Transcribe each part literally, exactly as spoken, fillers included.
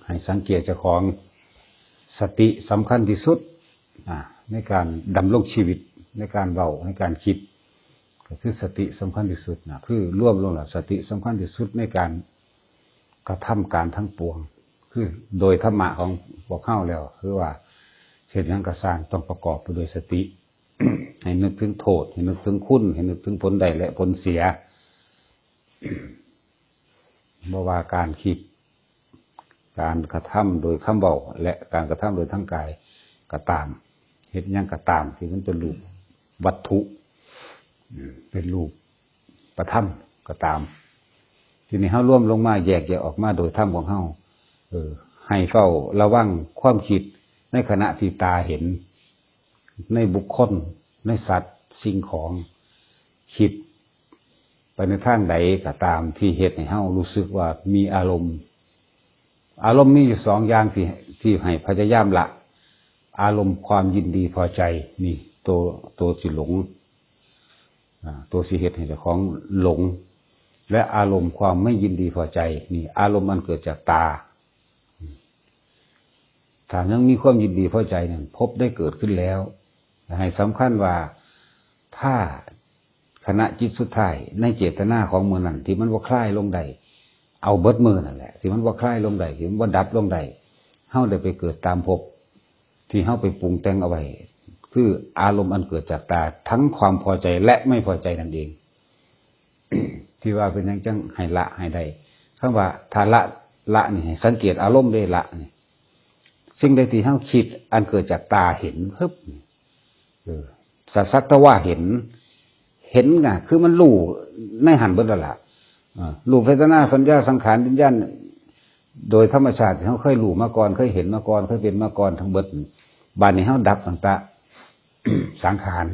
ให้สังเกตเจ้าของ สติสำคัญที่สุด อ่า ในการดำรงชีวิต ในการเว้า ในการคิด ก็คือสติสำคัญที่สุดนะ คือรวมลงแล้วสติสำคัญที่สุดในการกระทำการทั้งปวง คือโดยธรรมะของพวกเฮาแล้ว คือว่าเฮ็ดหยังก็ซ่างต้องประกอบไปด้วยสติ ให้นึกถึงโทษ ให้นึกถึงคุณ ให้นึกถึงผลได้และผลเสีย บ่ว่าการคิด การกระทำโดยคำเว้า และการกระทำโดยทางกายก็ตาม เฮ็ดหยังก็ตาม ที่มันเป็นรูปวัตถุ อืม เป็นรูปธรรมก็ตาม ทีนี้เฮารวมลงมา แยกแยะออกมาโดยธรรมของเฮา เออ ให้เฝ้าระวังความคิดในขณะที่ตาเห็น ในบุคคล ในสัตว์ สิ่งของ คิดไปในทางใดก็ตามที่เฮ็ดให้เฮารู้สึกว่ามีอารมณ์ อารมณ์มีอยู่สองอย่างที่ ที่ให้พยายามละ อารมณ์ความยินดีพอใจ นี่ ตัว ตัวสิหลง อ่า ตัวสิเฮ็ดให้เจ้าของหลง และอารมณ์ความไม่ยินดีพอใจ นี่ อารมณ์อันเกิดจากตา ถ้ายังมีความยินดีพอใจนั่น ภพได้เกิดขึ้นแล้ว ให้สำคัญว่า ถ้าขณะจิตสุดท้ายในเจตนาของมื้อนั้น ที่มันบ่คลายลงได้ เอาเบิดมื้อนั่นแหละ ที่มันบ่คลายลงได้ ที่มันบ่ดับลงได้ เฮาได้ไปเกิดตามภพที่เฮาไปปรุงแต่งเอาไว้ คืออารมณ์อันเกิดจากตา ทั้งความพอใจและไม่พอใจนั่นเอง ที่ว่าเป็นหยังจังให้ละให้ได้ คำว่าถ้าละ ละนี่ให้สังเกตอารมณ์เด้ ละนี่ สิ่งใดที่เฮาคิดอันเกิดจากตาเห็น ปึ๊บ เออ สัก สักแต่ว่าเห็น เห็นน่ะ คือมันรู้ในหั้นเบิดแล้วล่ะ เออ รูป เวทนา สัญญา สังขาร วิญญาณ โดยธรรมชาติที่เฮาเคยรู้มาก่อน เคยเห็นมาก่อน เคยเป็นมาก่อนทั้งเบิด บัดนี้เฮาดับตั้งแต่ สังขาร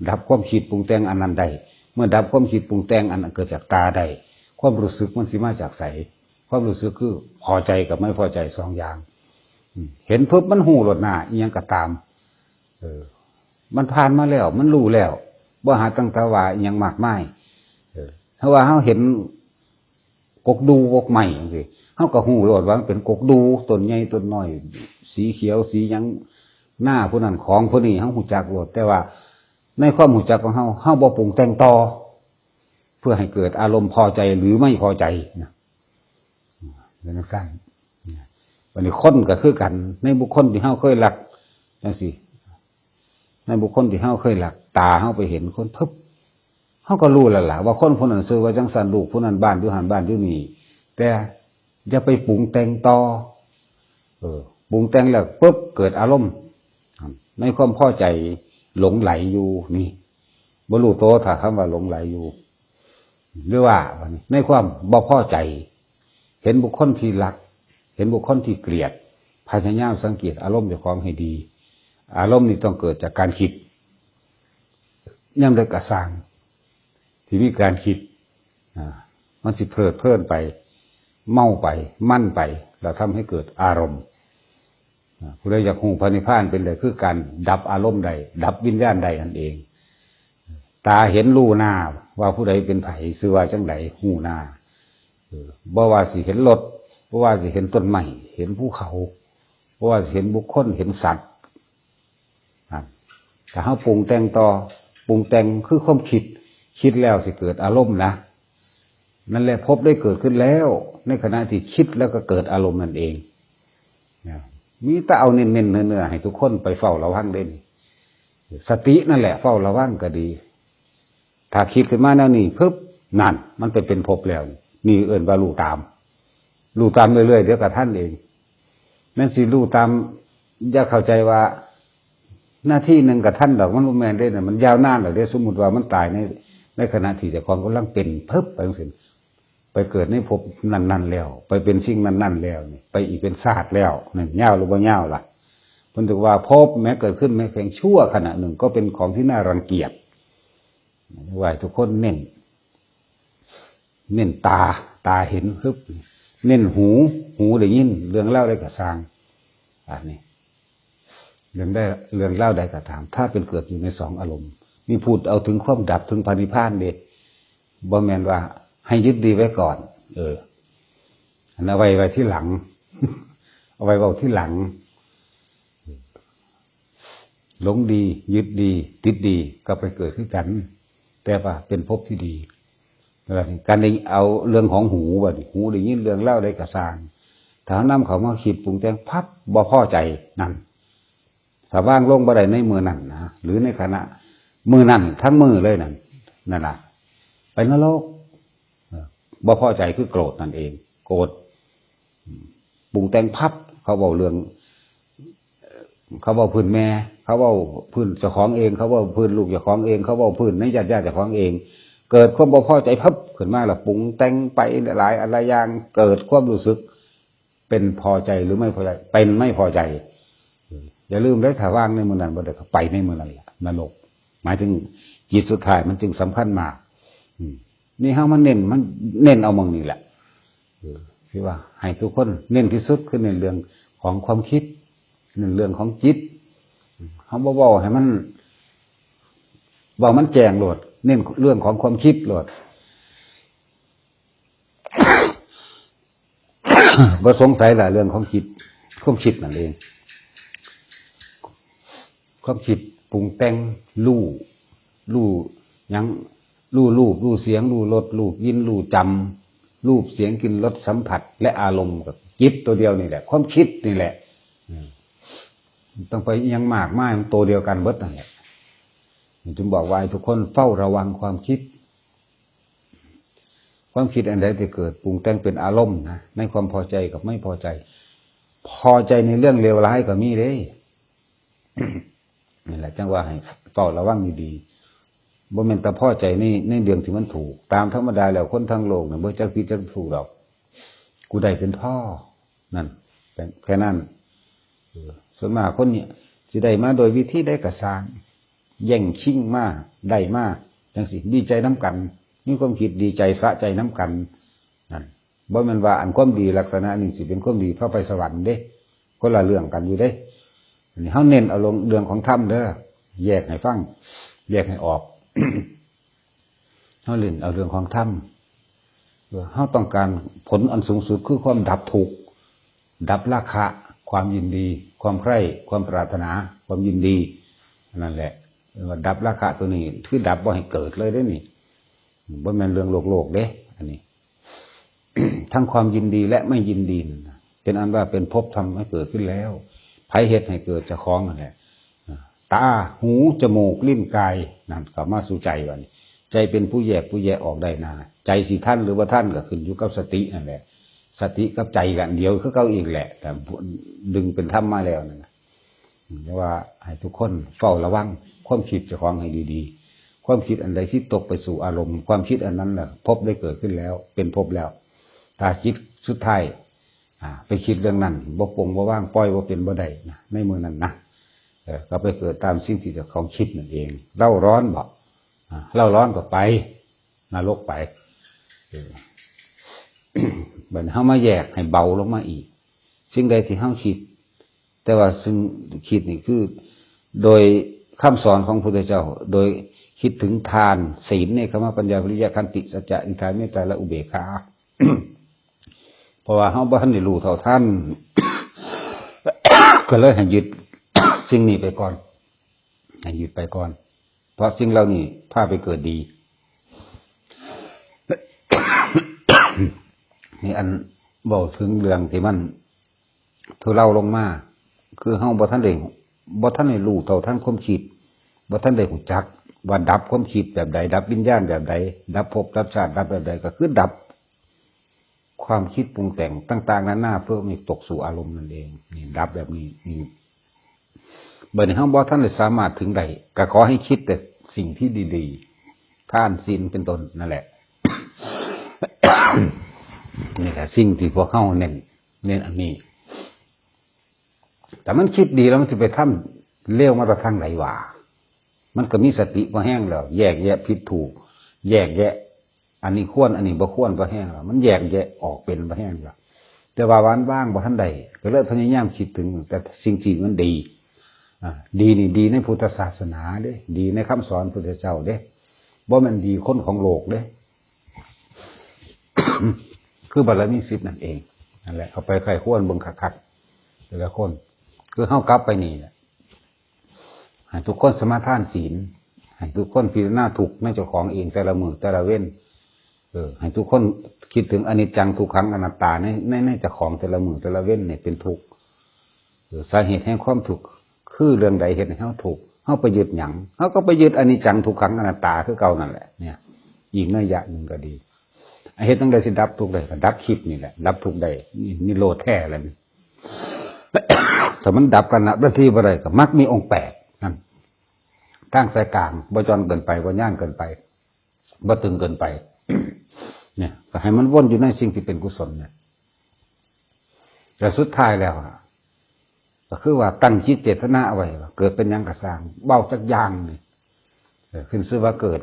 ดับความคิดปรุงแต่งอันนั้นได้ เมื่อดับความคิดปรุงแต่งอันเกิดจากตาได้ ความรู้สึกมันสิมาจากไส ความรู้สึกคือพอใจกับไม่พอใจสองอย่าง อืม เห็นปุ๊บมันฮู้โลดหน้า อิหยังก็ตาม เออ มันผ่านมาแล้ว มันรู้แล้ว บ่หาตั้งตาว่าอิหยังมากมาย เออ ถ้าว่าเฮาเห็นกกดูกกไม้จังซี้ เฮาก็ฮู้โลดว่ามันเป็นกกดู ต้นใหญ่ต้นน้อย สีเขียว สีหยัง หน้าผู้นั้นของผู้นี้ เฮาฮู้จักโลด แต่ว่าในความฮู้จักของเฮา เฮาบ่ปรุงแต่งต่อ เพื่อให้เกิดอารมณ์พอใจหรือไม่พอใจนะ เป็นจั่งซั้น บัดนี้คนก็คือกัน ในบุคคลที่เฮาเคยรักจังซี้ ในบุคคลที่เฮาเคยรัก ตาเฮาไปเห็นคนปุ๊บ เฮาก็รู้แล้วล่ะว่าคนผู้นั้นชื่อว่าจั่งซั้น ลูกผู้นั้นบ้านอยู่หั้นบ้านอยู่นี่ แต่อย่าไปปรุงแต่งต่อ เออ ปรุงแต่งแล้วปุ๊บ เกิดอารมณ์ ในความพอใจหลงไหลอยู่นี่ บ่รู้ตัว ถ้าคำว่าหลงไหลอยู่ หรือว่าในความบ่พอใจ เห็นบุคคลที่รัก เห็นบุคคลที่เกลียด พยายามสังเกตอารมณ์เจ้าของให้ดี อารมณ์นี้ต้องเกิดจากการคิด ยามใดก็ซ่าง ที่มีการคิด อ่า มันสิเพลิดเพลินไป เมาไป มันไป แล้วทำให้เกิดอารมณ์ อ่า ผู้ใดอยากฮู้พระนิพพานเป็นใด คือการดับอารมณ์ได้ ดับวิญญาณได้นั่นเอง ตาเห็นรู้หน้า ว่าผู้ใดเป็นไผ ชื่อว่าจั่งใด ฮู้หน้า เออ บ่ว่าสิเห็นรถ บ่ว่าสิเห็นต้นไม้ เห็นภูเขา บ่ว่าสิเห็นบุคคล เห็นสัตว์ อ่ะ ถ้าเฮาปรุงแต่งต่อ ปรุงแต่งคือความคิด คิดแล้วสิเกิดอารมณ์นะ นั่นแหละภพได้เกิดขึ้นแล้ว ในขณะที่คิดแล้วก็เกิดอารมณ์นั่นเอง นะ มีแต่เอาเน้นๆเนื้อๆให้ทุกคนไปเฝ้าระวังเด้นี่ สตินั่นแหละเฝ้าระวังก็ดี ถ้าคิดขึ้นมาแนวนี้ปุ๊บ นั่น มันไปเป็นภพแล้ว นี่เอิ้นว่ารู้ตาม รู้ตามเรื่อยๆ เดี๋ยวก็ทันเอง แม่นสิรู้ตาม อย่าเข้าใจว่า นาทีหนึ่งก็ทันดอก มันบ่แม่นเด้นะ มันยาวนานแล้วเด้ สมมุติว่ามันตายใน ในขณะที่เจ้าของกำลังเป็นปุ๊บไปจั่งซี้ ไปเกิดในภพนั้นๆแล้ว ไปเป็นสิ่งนั้นๆแล้วนี่ ไปอีกเป็นชาติแล้ว นั่นยาวหรือบ่ยาวล่ะ เพิ่นถือว่าภพแม้เกิดขึ้นแม้เพียงชั่วขณะหนึ่งก็เป็นของที่น่ารังเกียจ ไหว้ทุกคนเน้น เน้นตา ตาเห็นปุ๊บ เน้นหู หูได้ยิน เรื่องเล่าได้กระซาง อันนี้ เรื่องได้ เรื่องเล่าได้กระทำ ถ้าเป็นเกิดอยู่ในสองอารมณ์ นี่พูดเอาถึงความดับ ถึงพระนิพพานเด้ บ่แม่นว่าให้ยึดดีไว้ก่อน เออ อันนั้นไว้ ไว้ที่หลัง เอาไว้เว้าทีหลัง หลงดี ยึดดี ติดดี ก็ไปเกิดคือกัน แต่ว่าเป็นภพที่ดี การได้เอาเรื่องของหู บัดนี้หูได้ยินเรื่องเล่าได้กระซาง ถ้าเฮานำเข้ามาคิดปรุงแต่งพับ บ่พอใจ นั่น ถ้าวางลงบ่ได้ในมื้อนั้นนะ หรือในขณะมื้อนั้นทั้งมื้อเลยนั่น นั่นล่ะ ไปนรก เออ บ่พอใจคือโกรธนั่นเอง โกรธ ปรุงแต่งพับ เขาเว้าเรื่อง เขาเว้าพื้นแม่ เขาเว้าพื้นเจ้าของเอง เขาเว้าพื้นลูกเจ้าของเอง เขาเว้าพื้นในญาติญาติเจ้าของเอง เกิดความบ่พอใจพับขึ้นมาแล้วปรุงแต่งไปหลายอะไรอย่าง เกิดความรู้สึก เป็นพอใจหรือไม่พอใจ เป็นไม่พอใจ อย่าลืมได้อ ถ้าวางในมื้อนั้นบ่ได้ก็ไปในมื้อนั้นแหละ นรก หมายถึงจิตสุดท้ายมันจึงสำคัญมาก อืม นี่เฮามันเน้น มันเน้นเอาหม่องนี้แหละ เออ ที่ว่าให้ทุกคนเน้นที่สุดคือเน้นเรื่องของความคิด เน้นเรื่องของจิต เฮาบ่เว้าให้มัน เว้ามันแจ้งโลด เน้นเรื่องของความคิดโลด บ่สงสัยล่ะ เรื่องของจิต ความคิดนั่นเอง ความคิดปรุงแต่ง รู้ รู้หยัง รู้รูป รู้เสียง รู้รส รู้กลิ่น รู้จำ รูป เสียง กลิ่น รส สัมผัส และอารมณ์ กับจิตตัวเดียวนี่แหละ ความคิดนี่แหละ อืม ต้องไปอิหยังมากมาย มันตัวเดียวกันเบิดนั่นแหละ จึงบอกว่าให้ทุกคนเฝ้าระวังความคิด ความคิดอันใดที่เกิดปรุงแต่งเป็นอารมณ์นะ ในความพอใจกับไม่พอใจ พอใจในเรื่องเลวร้ายก็มีเด้ นี่แหละจังว่าให้เฝ้าระวังดีๆ บ่แม่นแต่พอใจใน ในเรื่องที่มันถูก ตามธรรมดาแล้วคนทั้งโลกเนี่ยบ่จักผิดจักถูกดอก กูได้เป็นพ่อ นั่น แค่ แค่นั้น เออ ส่วนมากคนเนี่ยสิได้มาโดยวิธีใดก็ซ่าง แย่งชิงมา ได้มา จังซี้ ดีใจนำกัน มีความคิดดีใจสะใจนำกัน นั่น บ่แม่นว่าอันความดีลักษณะนี้สิเป็นความดีพาไปสวรรค์เด้ คนละเรื่องกันอยู่เด้ อันนี้เฮาเน้นเอาลงเรื่องของธรรมเด้อ แยกให้ฟัง แยกให้ออก เฮาเล่นเอาเรื่องของธรรม เออ เฮาต้องการผลอันสูงสุดคือความดับทุกข์ ดับราคะ ความยินดี ความใคร่ ความปรารถนา ความยินดี นั่นแหละ เรียกว่าดับราคะตัวนี้ คือดับบ่ให้เกิดเลยเด้นี่ บ่แม่นเรื่องโลกๆ เด้ อันนี้ ทั้งความยินดีและไม่ยินดีนั่นน่ะ เป็นอันว่าเป็นภพธรรมให้เกิดขึ้นแล้ว ไผเฮ็ดให้เกิด เจ้าของนั่นแหละ ตา หู จมูก ลิ้น กาย นั่นก็มาสู่ใจบัดนี้ ใจเป็นผู้แยก ผู้แยกออกได้นะ ใจสิทันหรือบ่ทันก็ขึ้นอยู่กับสตินั่นแหละ สติกับใจก็อันเดียวคือเก่าอีกแหละ แต่ดึงเป็นธรรมมาแล้วนั่นน่ะ แต่ว่าให้ทุกคนเฝ้าระวังความคิดเจ้าของให้ดีๆ ความคิดอันใดที่ตกไปสู่อารมณ์ ความคิดอันนั้นน่ะ ภพได้เกิดขึ้นแล้ว เป็นภพแล้ว ถ้าจิตสุดท้าย อ่า ไปคิดเรื่องนั้น บ่ปลงบ่วาง ปล่อยบ่เป็นบ่ได้นะ ในมื้อนั้นนะ เออ ก็ไปเกิดตามสิ่งที่เจ้าของคิดนั่นเอง เร่าร้อนบ่ อ่า เร่าร้อนก็ไป นรกไป เออ บัดนี้เฮามาแยกให้เบาลงมาอีก สิ่งใดที่เฮาคิด แต่ว่าซึ่งคิดนี่คือ โดยคำสอนของพระพุทธเจ้า โดยคิดถึงทาน ศีล เนกขัมมะ ปัญญา วิริยะ ขันติ สัจจะ อิทธา เมตตา และอุเบกขา เพราะว่าเฮาบ่ทันได้รู้เท่าทัน ก็เลยให้ยึดสิ่งนี้ไปก่อน ให้ยึดไปก่อน เพราะสิ่งเหล่านี้พาไปเกิดดี นี่อันเว้าถึงเรื่องที่มันทุเลาลงมา คือเฮาบ่ทันได้ บ่ทันได้รู้เท่าทันความคิด บ่ทันได้รู้จักว่าดับความคิดแบบใด ดับวิญญาณแบบใด ดับภพดับชาติ ดับแบบใด ก็คือดับความคิดปรุงแต่งต่างๆ นานา เพื่อไม่ตกสู่อารมณ์นั่นเอง นี่ดับแบบนี้ นี่ บัดนี้เฮาบ่ทันได้สามารถถึงได้ ก็ขอให้คิดแต่สิ่งที่ดีๆ ทานศีลเป็นต้นนั่นแหละ นี่แหละสิ่งที่พวกเฮาเน้น เน้นอันนี้ แต่มันคิดดีแล้วมันสิไปทำเลวมาแต่ทางใดวะ มันก็มีสติพอแฮงแล้ว แยกแยะผิดถูก แยกแยะ อันนี้ควร อันนี้บ่ควรพอแฮงแล้ว มันแยกแยะออกเป็นพอแฮงแล้ว แต่ว่าวันว่างบ่ทันได้ ก็เลยพยายามคิดถึงแต่สิ่งที่มันดี อ่า ดีนี่ดีในพุทธศาสนาเด้ ดีในคำสอนพุทธเจ้าเด้ บ่แม่นดีคนของโลกเด้ คือบารมีสิบนั่นเอง นั่นแหละ เอาไปใคร่ครวญเบิ่งคัก แต่ละคน คือเฮากลับไปนี่แหละ ให้ทุกคนสมาทานศีล ให้ทุกคนพิจารณาทุกข์ในเจ้าของเองแต่ละมื้อแต่ละเว็น เออ ให้ทุกคนคิดถึงอนิจจังทุกขังอนัตตาในในในเจ้าของแต่ละมื้อแต่ละเว็นเนี่ยเป็นทุกข์ เออ สาเหตุแห่งความทุกข์คือเรื่องใดเฮ็ดให้เฮาทุกข์ เฮาไปยึดหยัง เฮาก็ไปยึดอนิจจังทุกขังอนัตตาคือเก่านั่นแหละ เนี่ย อีกนัยยะหนึ่งก็ดี เฮ็ดจั่งใดสิดับทุกข์ได้ ก็ดับคิดนี่แหละ ดับทุกข์ได้ นี่นิโรธแท้แล้วนี่ ถ้ามันดับกันนะ ทันทีบ่ได้ ก็มรรคมีองค์แปดนั่น ทางสายกลาง บ่จรเกินไป บ่ย่างเกินไป บ่ตึงเกินไป เนี่ย ก็ให้มันวนอยู่ในสิ่งที่เป็นกุศลเนี่ย แต่สุดท้ายแล้วอะ ก็คือว่าตั้งจิตเจตนาเอาไว้ว่า เกิดเป็นหยังก็ซ่าง เว้าจักอย่างนี่ เออ ขึ้นชื่อว่าเกิด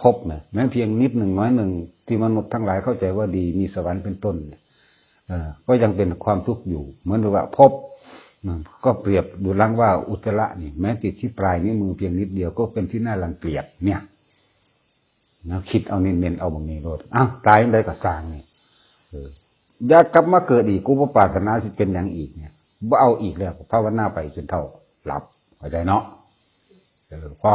ภพเนี่ย แม้เพียงนิดหนึ่งน้อยหนึ่ง ที่มนุษย์ทั้งหลายเข้าใจว่าดี มีสวรรค์เป็นต้นเนี่ย เออ ก็ยังเป็นความทุกข์อยู่ เหมือนกับว่าภพ อืม ก็เปรียบดูลังว่าอุจจาระนี่ แม้ติดที่ปลายนิ้วมือเพียงนิดเดียวก็เป็นที่น่ารังเกียจเนี่ย นะ คิดเอาเน้นๆเอาบางนี้โลด อ้าว ตายจั่งใดก็ซ่างนี่ เออ อย่ากลับมาเกิดอีก กูบ่ปรารถนาสิเป็นหยังอีกเนี่ย บ่เอาอีกแล้ว ภาวนาไปจนเฒ่าหลับ เข้าใจเนาะ เออ พอ